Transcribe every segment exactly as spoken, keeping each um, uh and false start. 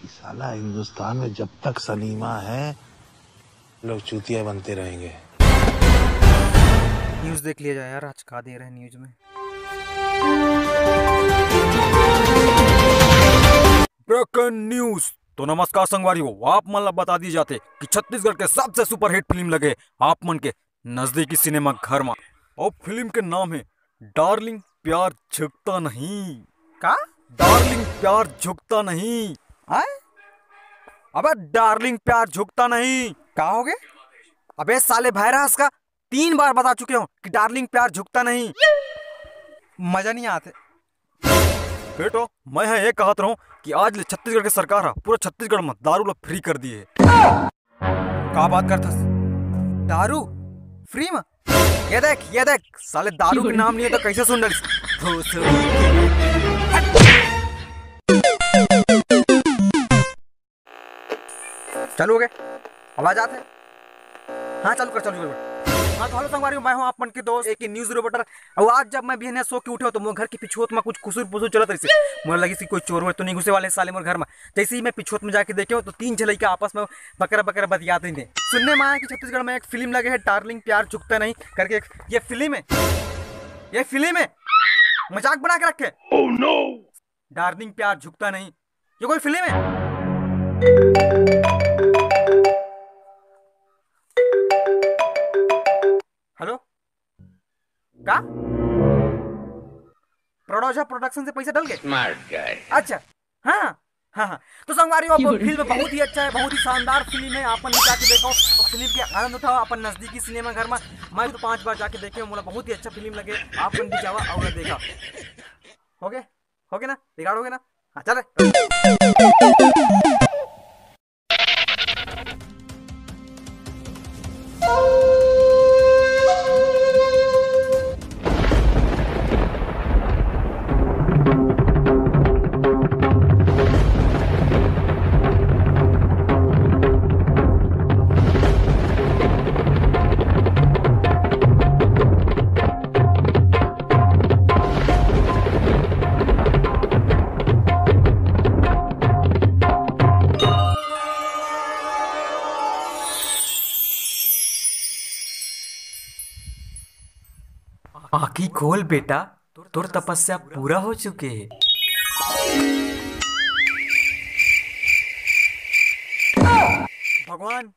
साला, हिंदुस्तान में जब तक सनीमा है, लोग चूतिया बनते रहेंगे। न्यूज देख लिया जाए यार, आज का दे रहे हैं न्यूज में। Breaking news. तो नमस्कार संगवारी हो, आप मन ला बता दी जाते कि छत्तीसगढ़ के सबसे सुपरहिट फिल्म लगे आप मन के नजदीकी सिनेमा घर मा, और फिल्म के नाम है डार्लिंग प्यार झुकता नहीं। का? डार्लिंग प्यार झुकता नहीं। आय? अबे डार्लिंग प्यार झुकता नहीं। का हो गए? अबे साले वायरस का तीन बार बता चुके हो कि डार्लिंग प्यार झुकता नहीं। मजा नहीं आते। बेटो, मैं है ये कहत रहूं कि आज ले छत्तीसगढ़ के सरकार हा पूरा छत्तीसगढ़ में दारू ला फ्री कर दी है। का बात करथस? दारू फ्री में? ये देख, ये देख, साले दारू के नाम नहीं है तो कैसे सुन डरिस? चालू हो गए? आवाज आत है? हाँ, चालू कर, चालू कर। हाँ, तो हेलो संगवारी, मैं हूँ आप मन के दोस्त एक न्यूज रिपोर्टर। और आज जब मैं बिहनिया सो के उठे हो तो मोर घर के पिछुआत में कुछ खुसुर पुसुर चलत रहिसे। मोला लगिस कि कोई चोर वोर तो नहीं घुसे वाले साले मोर घर में। जैसे ही मैं पिछुआत में जाके देखे हो तो तीन झन लइका आपस में बकरा बकरा बतियात रहिसे। सुनने में आया कि छत्तीसगढ़ में एक फिल्म लगे है डार्लिंग प्यार झुकता नहीं करके। एक ये फिल्म है, ये फिल्म है, मजाक बना के रखे। डार्लिंग प्यार झुकता नहीं, ये कोई फिल्म है? हेलो, का प्रोड्यूसर प्रोडक्शन से पैसा डल गए? Smart guy. अच्छा, हाँ हाँ हाँ। तो संगवारी हो, फिल्म बहुत ही अच्छा है, बहुत ही शानदार फिल्म है। आप मन भी जाके देखो और फिल्म के आनंद उठाओ अपन नजदीकी सिनेमा घर में। मैं तो पांच बार जाके देखे हूँ, मोला बहुत ही अच्छा फिल्म लगे। आप मन भी जावा और देखा। हो गए, हो गए ना, रिकॉर्ड हो गए ना? हाँ, चल रहे। आँखी खोल बेटा, तोर तपस्या पूरा हो चुके हे। भगवान,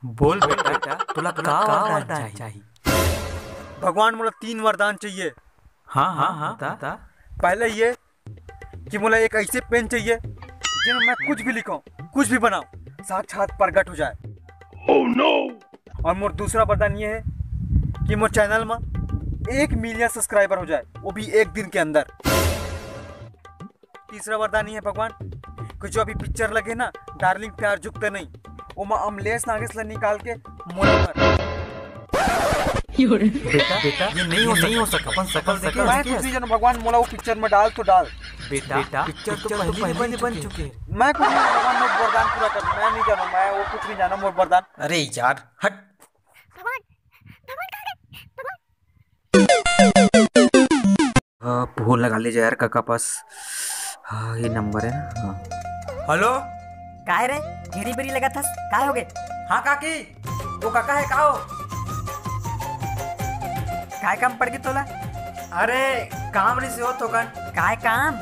बोल बेटा, तोला का वरदान चाही? भगवान, मोला तीन वरदान चाहिए। हाँ हाँ हाँ, बता। पहले ये कि मोला एक ऐसे पेन चाहिए जिसमें मैं कुछ भी लिखूं, कुछ भी बनाऊं, साक्षात प्रगट हो जाए। और मोर दूसरा वरदान ये है कि मोर चैनल में एक मिलियन सब्सक्राइबर हो जाए, वो भी एक दिन के अंदर। तीसरा वरदान ये है भगवान कि जो अभी पिक्चर लगे ना, डार्लिंग प्यार झुकता नहीं, ओमा अमलेश नागेश ला निकाल के मोला कर। बेटा, बेटा, ये नहीं हो, नहीं हो सकता। अपन शकल देखे, मैं कुछ नहीं जानूं भगवान, मोला वो पिक्चर में डाल तो डाल। बेटा, पिक्चर तो पहले बन चुके हैं। मैं कुछ नहीं जानूं भगवान, मोर वरदान पूरा कर। मैं नहीं जानूं, मैं वो कुछ नहीं जानूं, मोर वरदान। अरे यार, हट। भगवान, भगवान कहाँ गए? भगवान। हाँ, फोन लगा ले जा यार काका पास। हाँ, ये नंबर है ना। हाँ। हेलो। काय रे, घेरी बेरी लगत हस, काय हो गए? हाँ काकी, वो काका है का हो? काय काम पड़ गई तोला? अरे, काम रहिस हो थोकन। काय काम?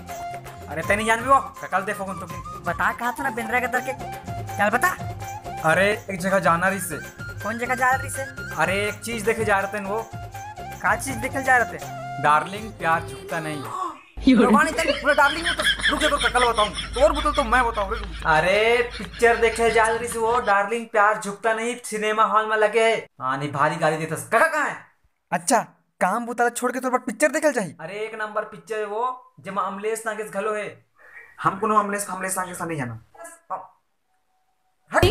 अरे, तैं नहीं जानबे वो, काका ल दे फोन तो। बता, कहा था ना बेंदरा के तरके। चल बता। अरे, एक जगह जाना रहिस हे। कौन जगह जा रहिस हे? अरे, एक चीज देखे जा रहे थे वो। का चीज देखे जा रहे थे? डार्लिंग, प्यार झुकता नहीं। भगवान, इतनी पूरा डार्लिंग में तो रुक जा, तो काका ल बताऊं। तोर बोतल तो मैं बताऊं रे, रुक। अरे, पिक्चर देखे जा रहिस हे वो, डार्लिंग प्यार झुकता नहीं, सिनेमा हॉल में लगे हे। हाँ, नहीं, भारी गाली देथस। काका कहाँ है? अच्छा, काम बुता ला छोड़ के तोर बर पिक्चर देखे ल जाही? अरे, एक नंबर पिक्चर है वो, जेमा अमलेश नागेश घलो है। हम कोनो अमलेश, अमलेश नागेश नहीं जाना। हट।